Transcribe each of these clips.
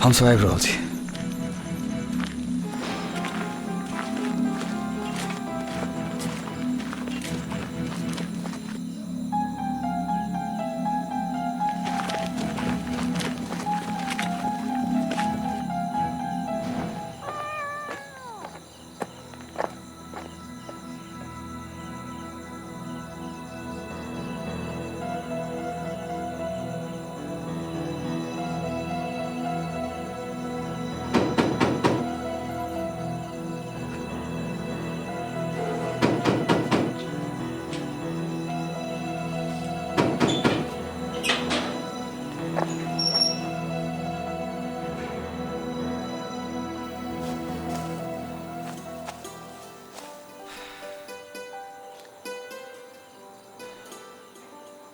हमसभ आबि रहल छी।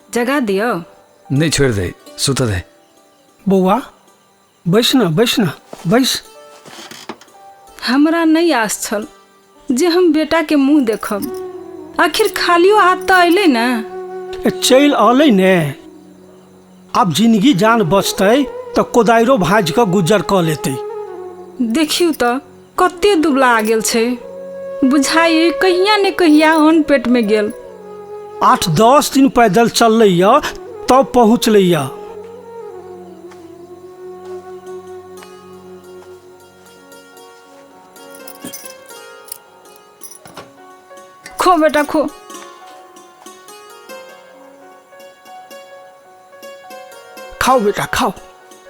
जगा दियौ। नहीं, छोड़ दे, सुत दे। बौआ बैस न, बैस न, बैस। हमरा नहीं आस छल जे हम बेटा के मुंह देखब। आखिर खालियो हाथ तऽ अयलै ने। चलि अलै ने, आब जिंदगी जान बचतै तऽ कोदारिो भाँजि कऽ गुजर कऽ लेतै। देखियौ तऽ कते दुबला आ गेल छै, बुझाइ कहिया ने कहिया अन्न पेट में गेल। 8-10 दिन पैदल चललै तब पहुँचलै। खो बेटा खो। खाओ बेटा खाओ।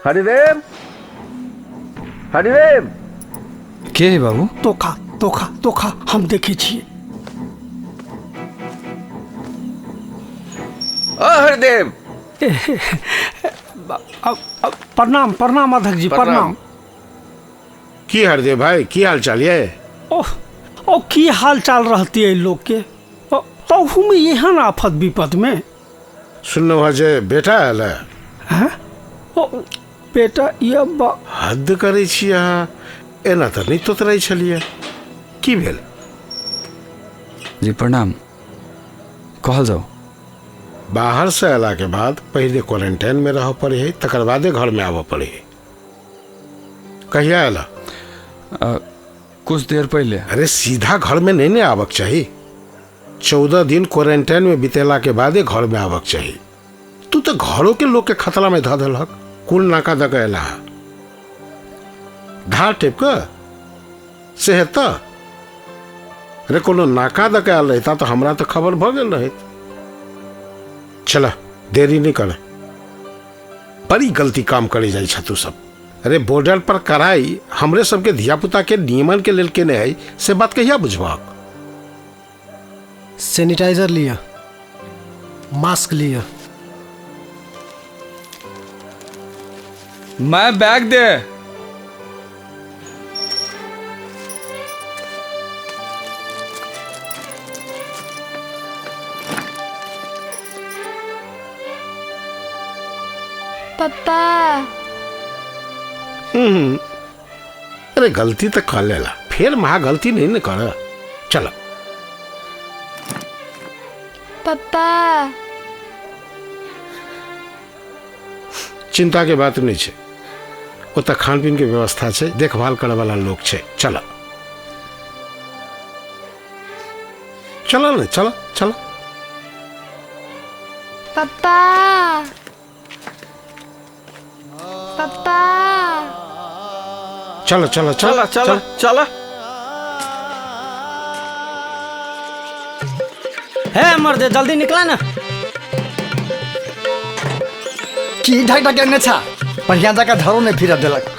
हरिदेव, हरिदेव। के है बाबू? तो खा, तो खा, तो खा, हम देखे छिए। ओ हरिदेव। प्रणाम प्रणाम अध्यक्ष जी, प्रणाम। की हरदेव भाई, की हाल चाल ये? ओह ओ की हाल चाल रहती है लोग के, तहू में एहन आफत विपद में। सुनलहुँ हँ जे बेटा आयल है। ओ बेटा ये हद करै छी अहाँ, एना तऽ नहि तोतराइ छलियै, की भेल? जी प्रणाम। कहल जाओ। बाहर से अयला के बाद पहिले क्वारंटाइन में रह पड़े है, तकर बादे घर में आबऽ पड़े है। कहिया आयला? कुछ देर पहले। अरे सीधा घर में नहीं ने आबक चाही, 14 दिन क्वारंटाइन में बितेला के बादे घर में आबक चाही। तू तो घरों के लोग के खतरा में धऽ देलहक। कुल नाका दऽ कऽ अयला, धार टेप कऽ से हेतऽ? अरे कोनो नाका दऽ कऽ आयल रहिता तऽ हमरा तऽ खबर भऽ गेल रहैत। चल देरी नहीं कर, बड़ी गलती काम करे जाइ छ तू सब। अरे बॉर्डर पर कड़ाई हमरे सबके धियापुता के नियमन के लेल केने है, से बात कहिया बुझबहक? सैनिटाइजर लिया, मास्क लिया। मैं बैग दे। पप्पा। अरे गलती तो कर लेला, फिर महा गलती नहीं न कर। चलो पप्पा। चिंता के बात नहीं छे, ओतऽ खान पीन के व्यवस्था छे, देखभाल करे वाला लोग छे। चलो चलो ने, चलो चलो। पप्पा पप्पा। चलो चलो चलो चलो चलो। हे मर्दे जल्दी निकला ना। की ढक ढक ने छा, बढ़िया जगह धरो नहीं फिर देलक।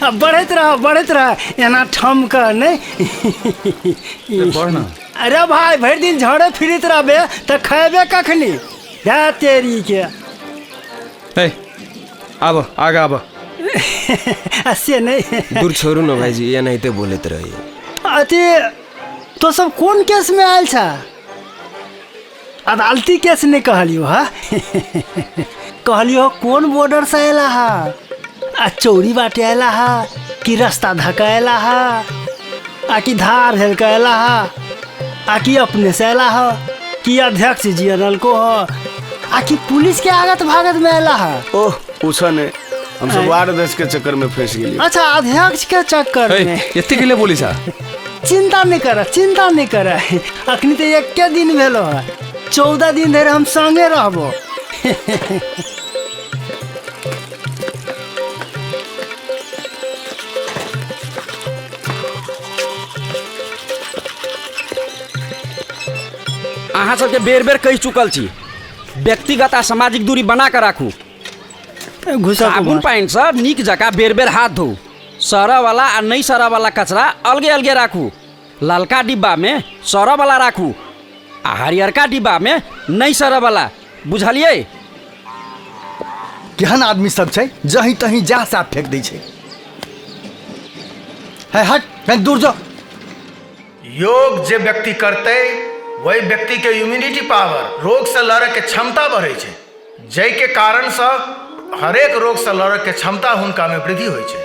अब बढ़ैत रह, बढ़ैत रह, एना ठम कर नहीं। अरे भाई भरि दिन झड़े फिरत रहबे तऽ खैबे कखनी? जा तेरी के। आब आगा आब। से नहीं दूर छोड़ू न भाईजी, एनाहिते बोलैत रही। अथी तो सब कोन केस में आयल छा? अदालती केस नहीं कहलियो हा? कहलियो कोन बॉर्डर से आयला हा? आ चौरी बाटे आयला हा कि रास्ता धका आयला हा आ कि धार हेल के आयला हा? आ कि अपने से अला ह, कि अध्यक्ष जी अनलको ह, आ कि पुलिस के आगत भागत में अला ह। ओह पूछा ने, हम सब वार्ड अध्यक्ष के चक्कर में फंस गेली। अच्छा अध्यक्ष के चक्कर में। एते के लिए बोली सा? चिंता नहीं कर, चिंता नहीं कर, अखनी तो एक दिन भेलो है, 14 दिन धरि हम संगे रहबो। अहाँ सबके बेर बेर कहि चुकल छी, व्यक्तिगत आ सामाजिक दूरी बना कऽ राखू। साबुन पानि सँ नीक जकाँ बेर बेर हाथ धोउ। सड़ऽ वाला आ नहि सड़ऽ वाला कचरा अलगे अलगे राखू। ललका डिब्बा में सड़ऽ वाला राखू आ हरियरका डिब्बा में नहि सड़ऽ वाला, बुझलियै? केहन आदमी सब छै, जहीं तहीं जा साफ फेंक दै छै। है हट, है दूर जो। योग जे व्यक्ति करतै वही व्यक्ति के इम्यूनिटी पावर, रोग से लड़े के क्षमता बढ़े छै, जाहि के कारण से हरेक रोग से लड़े के क्षमता हुनका में वृद्धि होइ छै।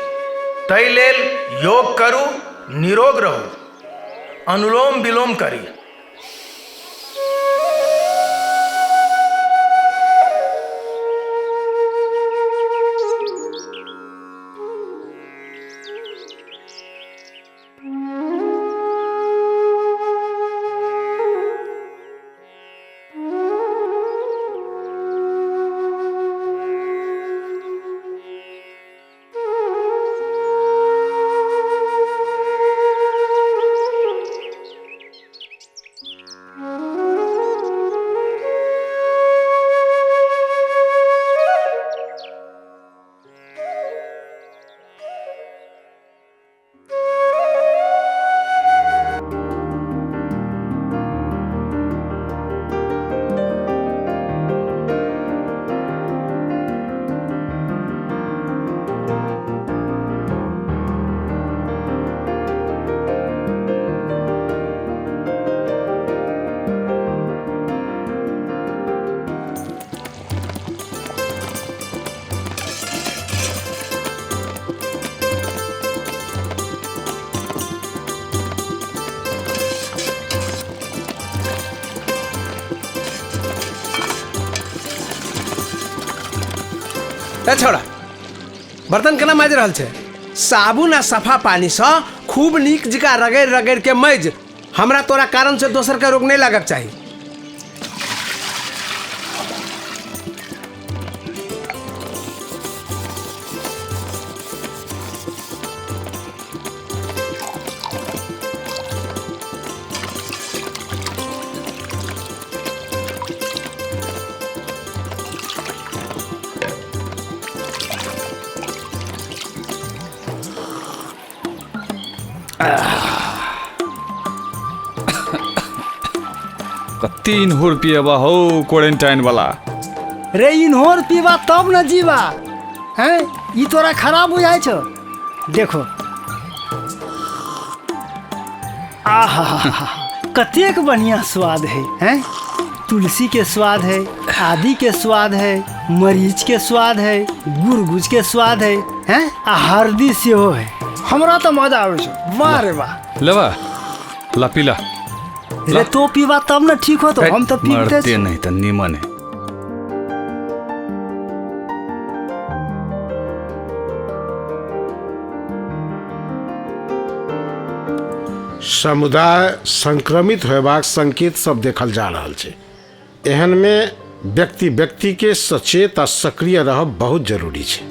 ताहि लेल योग करू, निरोग रहू, अनुलोम विलोम करी। छोड़ा, बर्तन केना माजि रहल छै? साबुन आ सफा पानी सँ खूब नीक जकाँ रगड़ि रगड़ि के माजि। हमरा तोरा कारण से दोसर के रोग नहीं लागक चाही। कत्ती इनहुर पियबा हो क्वारंटाइन वाला। रे इनहोर पीबा तब न जीवा हैं, ई तोरा खराब बुझाइ छौ। देखो आहा कतेक बढ़िया स्वाद है हैं, तुलसी के स्वाद है, आदि के स्वाद है, मरीच के स्वाद है, गुरगुज के स्वाद है हैं, आ हल्दी सेहो है। हमरा तो मजा आबै छौ। वाह रे वाह। लेवा ला पीला। रे तो पीवा तब न ठीक हो, तो हम तो पीते मरते नहीं तो नीमन है। समुदाय संक्रमित होयबाक संकेत सब देखल जा रहल छै। एहन में व्यक्ति व्यक्ति के सचेत आ सक्रिय रहब बहुत जरूरी छै।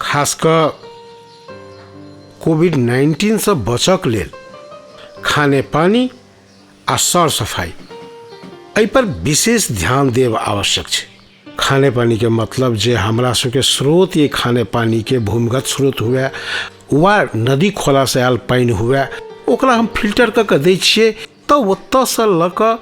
खास कऽ कोविड-19 से बचक लेल खाने पानी आ सर सफाई एहि पर विशेष ध्यान देब आवश्यक छै। खाने पानी के मतलब जे हमरा सबके स्रोत ये खाने पानी के भूमिगत स्रोत हुए वा नदी खोला से आयल पानि हुए, ओकरा हम फिल्टर कऽ के दै छियै तऽ ओतऽसँ लऽ कऽ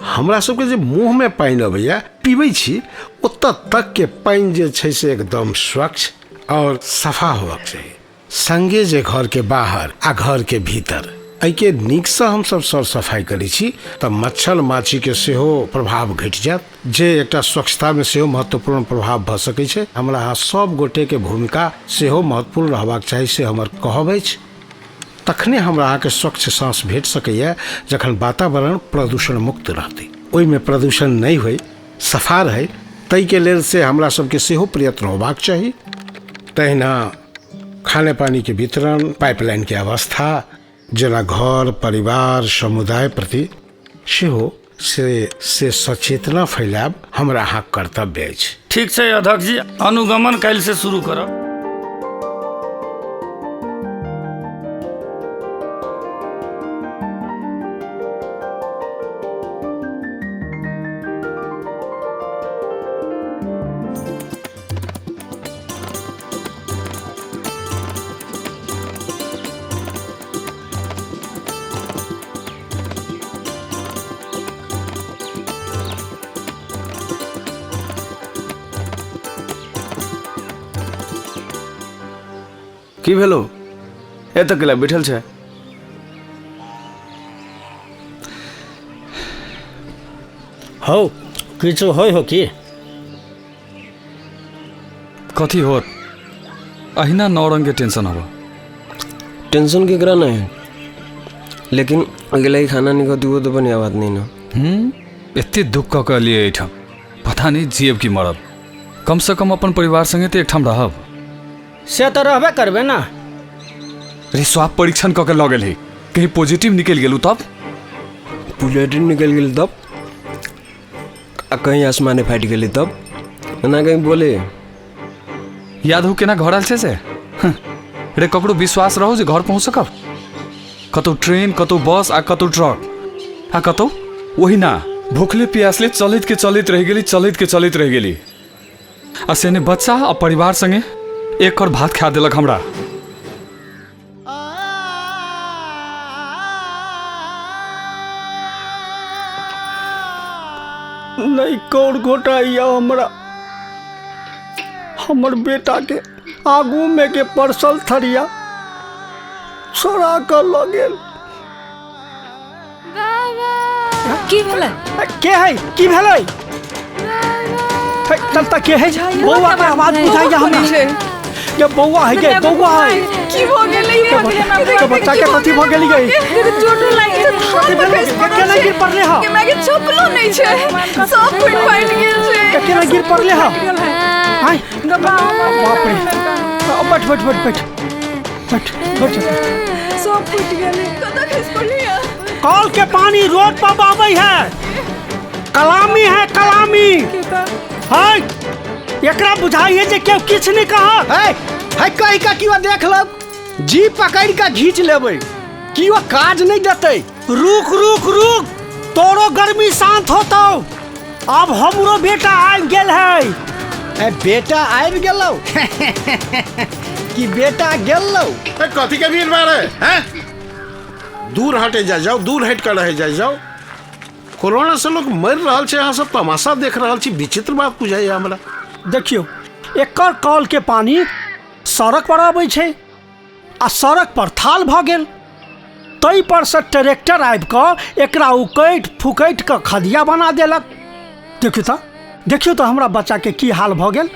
हमरा सबके जे मुँहमे पानि अबैए पीबै छी ओतऽ तकके पानि जे छै से एकदम स्वच्छ और सफा होबाक चाही। संगे जे घरके बाहर आ घरके भीतर एहिके नीकसँ हमसब सर सफाइ करै छी तऽ मच्छर माछीके सेहो प्रभाव घटि जायत, जे एकटा स्वच्छतामे सेहो महत्वपूर्ण प्रभाव भऽ सकै छै। हमरा अहाँ सब गोटेके भूमिका सेहो महत्वपूर्ण रहबाक चाही, से हमर कहब अछि। तखने हमरा अहाँके स्वच्छ साँस भेट सकैए जखन वातावरण प्रदूषण मुक्त रहतै, ओहिमे प्रदूषण नहि होइ, सफा रहै, ताहिके लेल से हमरा सबके सेहो प्रयत्न होबाक चाही। तहिना खाने पानीके वितरण, पाइपलाइनके अवस्था, जेना घर परिवार समुदाय प्रति सेहो से सचेतना फैलायब हमरा अहाँके कर्तव्य अछि। ठीक छै अध्यक्ष जी, अनुगमन काल्हि से शुरू करब। की भेलो एतऽ केला बैठल छै? हौ किछु होइ हो की? कथी होत, अहिना 9 रंग के टेंशन हवा। टेंशन केकरा नहीं है, लेकिन अकेला ही खाना नहीं खाती वो तो बढ़िया बात नहीं ना। एते दुख कऽ के लिए एहिठाम, पता नहीं जियब कि मरब, कम से कम अपन परिवार संगे तो एकठाम रहब। से तो रहबे करबे ना। रे स्वाब परीक्षण कऽ के लऽ गेल है, कहीं पॉजिटिव निकलि गेलू तब? पॉजिटिव निकलि गेल तब, आ कहीं आसमाने फाटि गेलै तब ना कहीं बोले। याद हो केना घर आयल छै से? रे ककरो विश्वास रहो जे घर पहुँच सकब? कतौ ट्रेन, कतौ बस आ कतौ ट्रक आ कतौ वही ना भूखले प्यासले चलैत के चलैत रहि गेली, चलैत के चलैत रहि गेली। आ से ने बच्चा आ परिवार संगे एक और भात खा देलक हमरा। नहीं कौर घोटाइया हमरा, हमर बेटा के आगू में के परसल थरिया छोड़ा कर लऽ गेल। की भेलै? के है? की भेलै? चलता के है? बौआ के आवाज बुझाइया हमरा। ये बौआ है के बौआ है। की भ गेलै? के बच्चा के कथी भ गेलै? के चोट लागि गेल, केना गिर पड़ले ह? के माय के चप्पलो नहीं छै, सब फुट फाट गेल छै। केना गिर पड़ले ह? आय बाप रे, बैठ बैठ बैठ बैठ बैठ बैठ, सब फुट गेलै। कतऽ खसि पड़लै? कल के पानी रोड पर बहबै है, कलामी है कलामी है। एकरा बुझाइए जे केओ किछु नहीं कहा। है है कहि का कियो देख लब, जी पकड़ के घींच लेबै, कियो काज नहीं देतै। रुक रुक रुक, तोरो गर्मी शांत होतौ, अब हमरो बेटा आबि गेल है। ए बेटा आबि गेलौ कि बेटा गेलौ? कथी के भीड़ भाड़ है, हैं? दूर हटे जा जाओ, दूर हट कर रहे जा जाओ। कोरोना से लोग मर रहा है, अहाँ सब तमाशा देख रहा छी, विचित्र बात बुझाइए हमरा। देखियो एकर कल के पानी सड़क पर आबै छै आ सड़क पर थाल भऽ गेल, ताहि पर से ट्रैक्टर आबि कऽ एकरा उकैट फुकैट कऽ खदिया बना देलक। देखियो तऽ, देखियो तऽ हमरा बच्चा के की हाल भऽ गेल।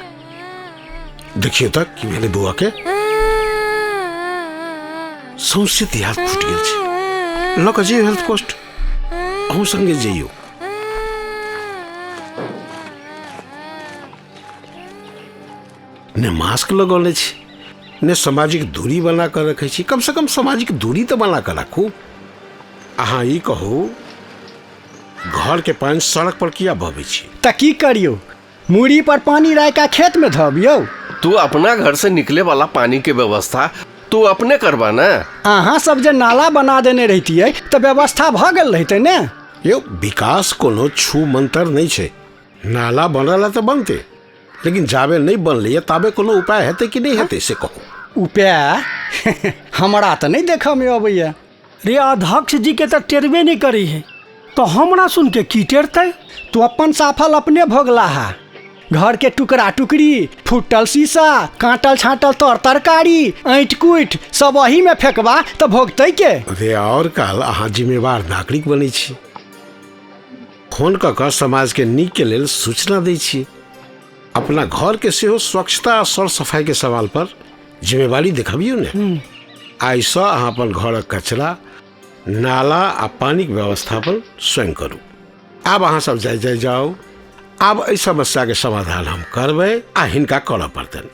देखियो तऽ की भेलै बौआ के, सौंसे देह फूटि गेल छै। लऽ कऽ जइयौ हेल्थ पोस्ट, अहूँ संगे जइयौ। ने मास्क लगौने छी, ने सामाजिक दूरी बना कऽ रखै छी, कम से कम सामाजिक दूरी तऽ बना कऽ राखू। अहाँ ई कहू, घर के पानि सड़क पर किया बहबै छी? तऽ की करियौ, मूड़ी पर पानी राखि कऽ खेत में धबियौ। तू अपना घर से निकले वाला पानी के व्यवस्था तू अपने करबा ना। अहाँ सब जे नाला बना देने रहितियै तऽ व्यवस्था भऽ गेल रहितै ने। यौ विकास कोनो छू मंतर नहीं छै, नाला बनल तऽ बनते, लेकिन जाबे नहीं बनलै ताबे कोनो उपाय हेतै कि नहीं हेतै से कहू। उपाय हमरा तऽ नहीं देखऽ में अबैया। रे अध्यक्ष जी के तऽ टेरबे नहीं करी है, तो हमरा सुन के की टेरतै? तू अपन साफल अपने भोगला है, घर के टुकड़ा टुकड़ी, फूटल शीशा, काटल छाटल तर तरकारी, ऐंठ कुट सब वही में फेंकबा तऽ भोगतै के? रे और काल अहाँ जिम्मेवार नागरिक बनै छी, फोन कऽ कऽ समाज के नीक के लेल सूचना दै छी, अपना घर के सेहो स्वच्छता आ सर सफाई के सवाल पर जिम्मेवारी देखबियौ ने। आइसँ अहाँ अपन घरक कचरा, नाला आ पानिक व्यवस्थापन स्वयं करू। आब अहाँ सब जाय जाय जाउ। आब एहि समस्याके समाधान हम करबै आ हिनका करऽ पड़तनि।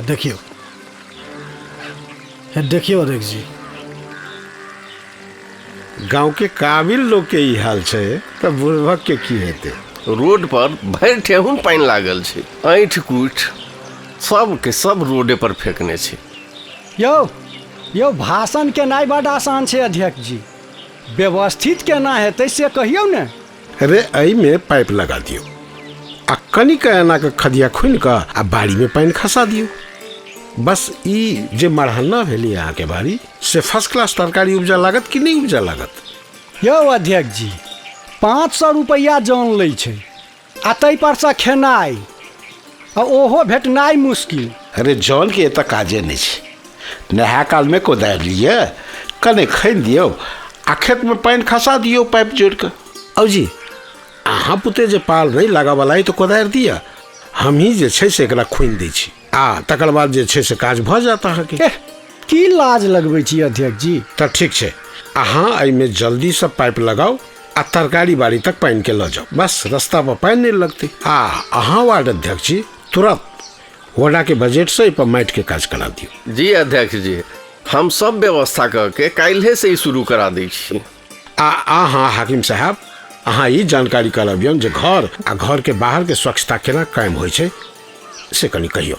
देखियौ देखियौ अध्यक्ष जी, गांव के काबिल लोग के ई हाल छै तऽ बुढ़बक के की हेतै। रोड पर भरि ठेहुन पानि लागल छै, ऐंठ कूठ सब के सब रोडे पर फेंकने छै। यौ यौ भाषण केनाइ बड आसान छै अध्यक्ष जी, व्यवस्थित केना हेतै से कहियौ ने। अरे एहिमे पाइप लगा दियौ आ कनिक एना के खदिया खुनि कऽ आ बाड़ी में पानि खसा दियौ। बस ई जे मरहन्ना भेली अहाँके बाड़ी से फर्स्ट क्लास तरकारी उपजा लागत कि नहि उपजा लागत? यौ अध्यक्ष जी, 500 रुपैआ जन लै छै आ ताहि परसँ खेनाइ, आ ओहो भेटनाइ मुश्किल। अरे जन के एतऽ काजे नहि छै, नहा कालमे कोदारि लिअ, कने खनि दियौ आ खेतमे पानि खसा दियौ पाइप जोड़ि कऽ। औ जी अहाँ पुते जे पाल नहि लागऽवला अइ तऽ कोदारि दिअ, हमही जे छै से एकरा खुनि दै छी आ तकर बाद जे छै से काज भऽ जायत अहाँके। की लाज लगबै छी अध्यक्ष जी। तऽ ठीक छै, अहाँ एहिमे जल्दीसँ पाइप लगाउ आ तरकारी बाड़ी तक पानिके लऽ जाउ, बस रास्ता पर पानि नहि लगतै। आ अहाँ वार्ड अध्यक्ष जी तुरंत वोडाके बजटसँ एहिपर माटिके काज करा दियौ। जी अध्यक्ष जी, हम सब व्यवस्था करके काल्हे से ही शुरू करा दै छी। आ अहाँ हाकिम साहब, अहाँ ई जानकारी करबियौ जे घर आ घर के बाहर के स्वच्छता केना कायम होइ छै से कनि कहियौ।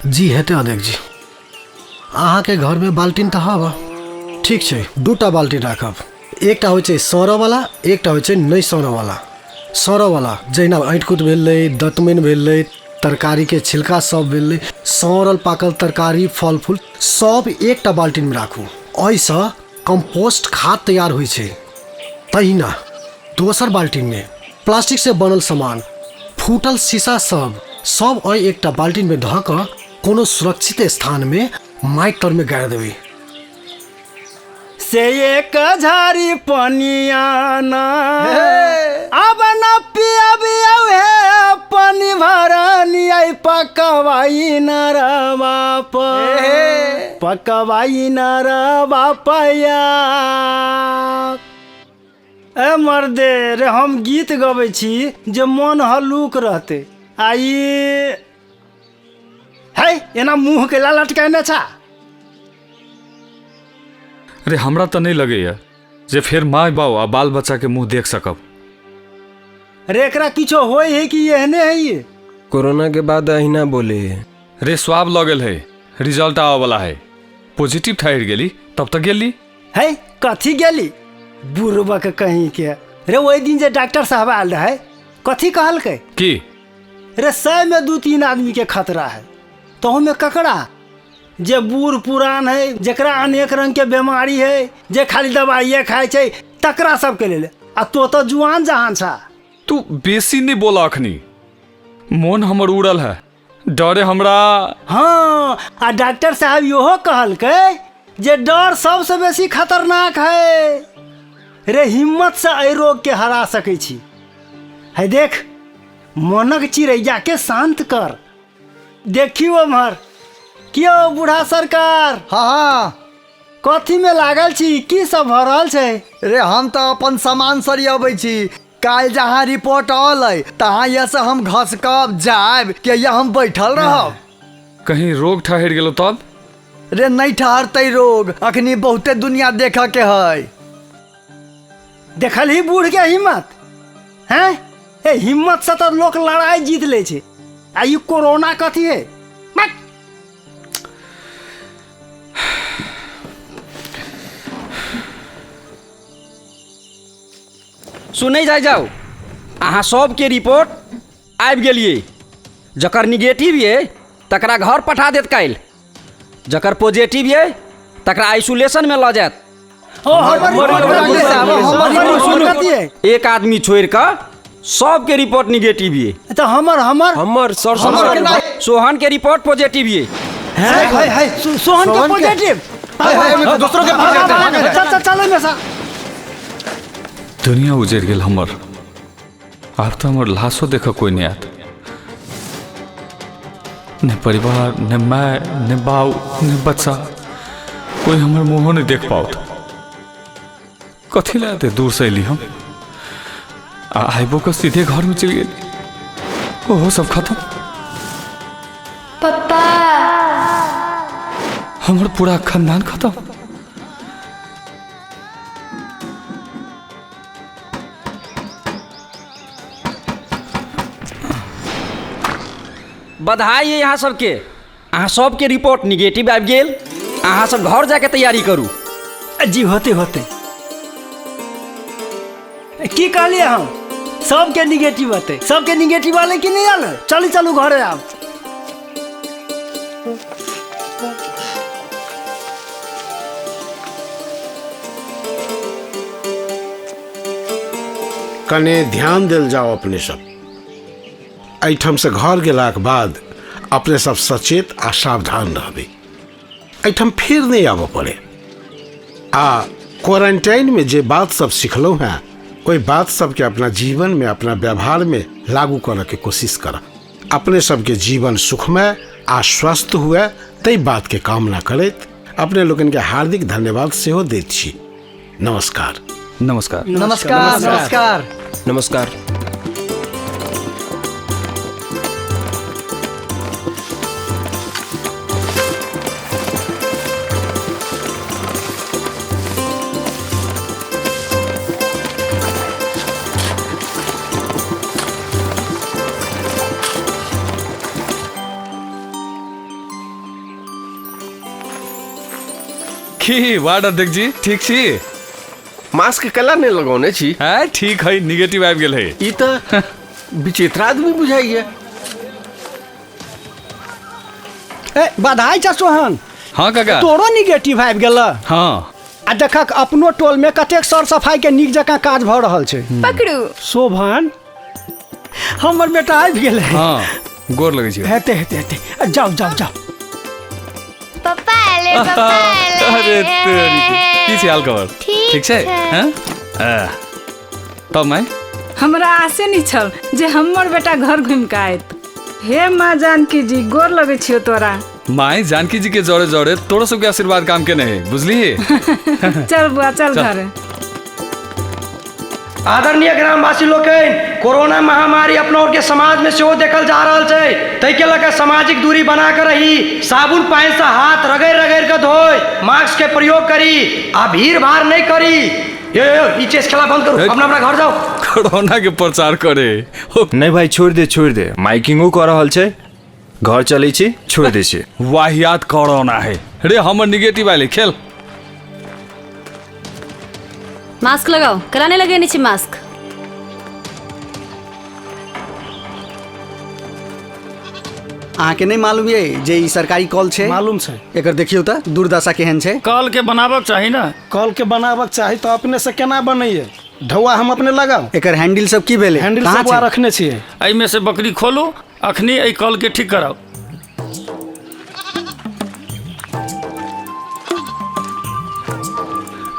जी हेतै अध्यक्ष जी। अहाँके घरमे बाल्टीन तऽ हवा ठीक छै, दूटा बाल्टीन राखब, एकटा होइ छै सड़ऽवला, एकटा होइ छै नहि सड़ऽवला। सड़ऽवला जहिना ऐंठकुट भेलै, दतमनि भेलै, तरकारीके छिलका सब भेलै, सड़ल पाकल तरकारी फल फूल सब एकटा बाल्टीनमे राखू, एहिसँ कम्पोस्ट खाद तैयार होइ छै। तहिना दोसर बाल्टीनमे प्लास्टिकसँ बनल सामान, फूटल शीशा सब सब एहि एकटा बाल्टीनमे धऽ कऽ कोनो सुरक्षित स्थानमे माटि तरमे गाड़ि देबै। से एक झारी पनियाना अब न पियबियौ हे पानि भरनी आई पकवाई नरवा पकवाई नरवा पया। ए मर्दे रे, हम गीत गबै छी जे मन हल्लुक रहतै, आ ई है एना मुँह के लटकेने छा। अरे हमरा तऽ नहि लगैया जे फेर माय बाप आ बाल बच्चा के मुँह देख सकब। अरे एकरा किछो होय है कि एहने है ये? कोरोना के बाद अहिना बोले है। रे स्वाब लऽ गेल है, रिजल्ट आबऽ वाला है, पॉजिटिव ठहर गेली तब तक गेली है। कथी गेली बुढ़बक कहीं के? रे ओहि दिन जे डॉक्टर साहब आयल रहे कथी कहलकै की? रे 100 में 2-3 आदमी के खतरा है, तहु में ककरा? जे बूढ़ पुरान है, जकरा अनेक रंग के बीमारी है, जे खाली दवाइये खाइ छै, तकरा सबके लेल। आ तो तऽ जुआन जहान छा। तू बेसी नहीं बोला अखनी, मोन हमर उड़ल है डरे हमरा। हाँ, आ डॉक्टर साहब इहो कहलकै जे डर सबसे बेसी खतरनाक है। रे हिम्मत से एहि रोग के हरा सकै छी। है देख, मनक चिड़ैया के शांत कर। देखियो उम्हर क्यों बूढ़ा सरकार? हाँ, कथी में लागल छी, की सब भऽ रहल छै? रे हम तऽ अपन सामान सरियबै छी, काल्हि जहाँ रिपोर्ट औलै तहाँ यह से हम घसकब जायब कि यह हम बैठल रहब। कहीं रोग ठहर गेलो तब? रे नहीं ठहरतै रोग, अखनी बहुते दुनिया देखऽ के है। देखल ही बूढ़ के हिम्मत हैं? ए हिम्मत से तऽ लोक लड़ाई जीत लै छै, आ ई कोरोना कथी है? सुनै जाय जाउ, अहाँ सबके रिपोर्ट आबि गेलियै। जकर निगेटिव ये तकरा घर पठा देत काल्हि, जकर पॉजिटिव ये तकरा आइसोलेशन में लऽ जायत। एक आदमी छोड़ि कऽ सबके रिपोर्ट निगेटिव ये। तऽ हमर हमर हमर सर सोहन के रिपोर्ट पॉजिटिव ये। है है सोहन के पॉजिटिव, दूसरों के पॉजिटिव। चल चल चल। दुनिया उजड़ गेल हमर। आब तऽ हमर लाशो देखऽ कोई नहीं आयत। ने परिवार, ने माय, ने बाऊ, ने बच्चा, कोई हमर मुँहो नहीं देख पाओत। कथी लए एते दूर से अयली हम? आ आइबो के सीधे घर में चलि गेली, ओहो सब खत्म। पप्पा हमर पूरा खानदान खत्म। बधाई है यहाँ सबके, अहाँ सबके रिपोर्ट निगेटिव आबि गेल। अहाँ सब घर जाके तैयारी करू। जी होते होते की कहलिए हम? सबके निगेटिव होते, सबके निगेटिव आले कि नहीं आले? चलू चलू घरे आब। कने ध्यान दिल जाओ अपने सब। एहिठाम से घर गेलाक बाद अपने सब सचेत आ सावधान रहबे। एहिठाम फिर नहीं आबऽ पड़े। आ क्वारंटाइन में जे बात सब सिखलहुँ हैं ओहि बात सबके अपना जीवन में, अपना व्यवहार में लागू करऽ के कोशिश कर। अपने सबके जीवन सुखमय आ स्वस्थ हुए तै बात के कामना करैत अपने लोकनि के हार्दिक धन्यवाद सेहो दैत छी। नमस्कार। नमस्कार। नमस्कार। नमस्कार। नमस्कार। की वार्ड अध्यक्ष जी ठीक छी? मास्क कला नहीं लगौने छी। है ठीक है, निगेटिव आबि गेल है। ई तऽ विचित्र आदमी बुझाइए। ए बधाई छ सोहन। हाँ काका, तोरो निगेटिव आबि गेल। हाँ आ देखक अपनो टोल में कतेक सर सफाई के नीक जकाँ काज भऽ रहल छै। पकड़ू शोभन, हमर बेटा आबि गेल। हाँ गोर लगै छी। हेते हेते हेते, जाओ जाओ जाओ। पप्पा आले, पप्पा आले। अरे तेरी की छै हाल खबर? ठीक छै। हैं तब माय हमरा आसे नहीं छल जे हमर बेटा घर घूम के आयत। हे माँ जानकी जी गोर लगे छियो तोरा। माय जानकी जी के जोड़े जोड़े तोरो सबके आशीर्वाद काम के नहीं, बुझली? चल बुआ चल घर। आदरणीय ग्रामवासी लोकनि, कोरोना महामारी अपना और के समाज में सेहो देखल जा रहल छै, ताहिके लऽ कऽ सामाजिक दूरी बना कऽ रही, साबुन पानि से हाथ रगड़ि रगड़ि कऽ धोइ, मास्क के प्रयोग करी आ भीड़ भाड़ नहीं करी। यो यो ई चेस खेला बंद करू, अपना अपना घर जाओ। कोरोना के प्रचार करे। नहीं भाई छोड़ दे छोड़ दे, माइकिंगो कऽ रहल छै, घर चलै छी, छोड़ दे छी। वाहियात कोरोना है रे, हमर निगेटिव आले। खेल मास्क लगाओ, कराने लगे नीचे मास्क। अहाँके नहीं मालूम ये जे ई सरकारी कॉल छै? मालूम छै। एकर देखियौ तऽ दुर्दशा केहन छै। कल के बनाबक चाही ना। कल के बनाबक चाही तऽ अपने से केना बनैये? ढौआ हम अपने लगाओ। एकर हैंडल सब की भेलै? हैंडल सब रखने छियै। एहिमे से बकरी खोलू, अखनी एहि कल के ठीक कराउ।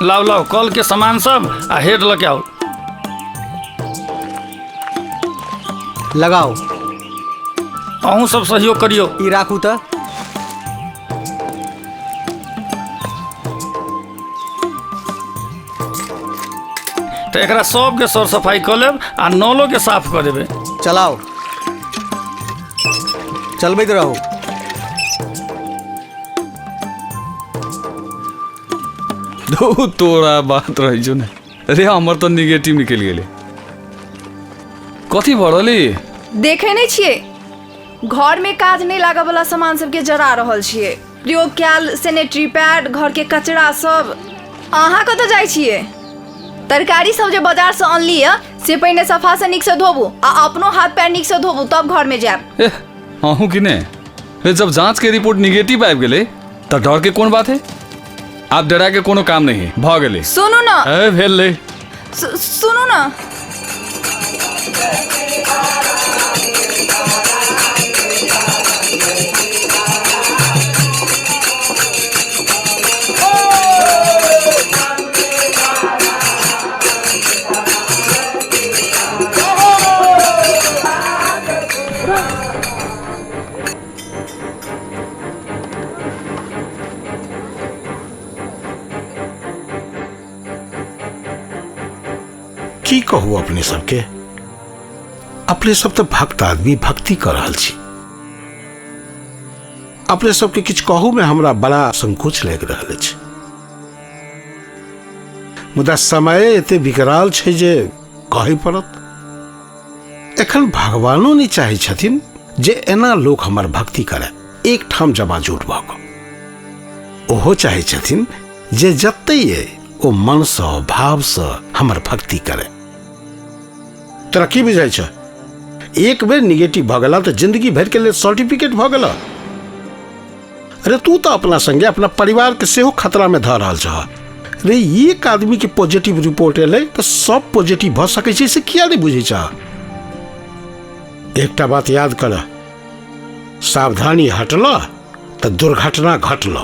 लाओ लाओ कल के सामान सब आ हेड लऽ के आओ। लगाओ। अहूँ सब सहयोग करियो। ई राखू तऽ। तऽ एकरा सबके सर सफाई कऽ लेब आ नलो के साफ कऽ देबै। चलाओ, चलबैत रहू। तोरा बात रही जो ने रे, हमर तो निगेटिव निकल गेलै। कथी भरली? देखे नहीं छियै, घर में काज नहीं लागऽ वाला सामान सबके जरा रहल छियै। प्रयोग कयल सैनिटरी पैड, घर के कचरा सब। अहाँ कतऽ जाइ छियै? तरकारी सब जे बाजार से अनली है से पहिने सफा से नीक से धोबू आ अपनो हाथ पैर नीक से धोबू तब घर में जायब। अहूँ कि ने? जब जांच के रिपोर्ट निगेटिव आबि गेलै तऽ डर के कोन बात है? आप डरा के कोनो काम नहीं भ गेलै। सुनू ना। ए भेलै। सुनू ना। की कहू अपने सबके, अपने सब तऽ भक्त आदमी, भक्ति कऽ रहल छी। अपने सबके किछु कहू में हमरा बड़ा संकोच लागि रहल अछि, मुदा समय एते विकराल छै जे कहै पड़त। एखन भगवानो नहि चाहै छथिन जे एना लोक हमर भक्ति करे, एक ठाम जमा जुट भऽ कऽ। ओहो चाहै छथिन जे जतै अइ ओ मनसँ भावसँ हमर भक्ति करे। तोरा की बुझाइ छ, एक बेर निगेटिव भऽ गेला तऽ जिंदगी भरि के लेल सर्टिफिकेट भऽ गेला? अरे तू तऽ अपना संगे अपना परिवार के सेहो खतरा में धऽ रहल छह। रे एक आदमी के पॉजिटिव रिपोर्ट एलै तऽ सब पॉजिटिव भऽ सकै छै, से किया नहि बुझै छह? एकटा बात याद कर, सावधानी हटल तऽ दुर्घटना घटल।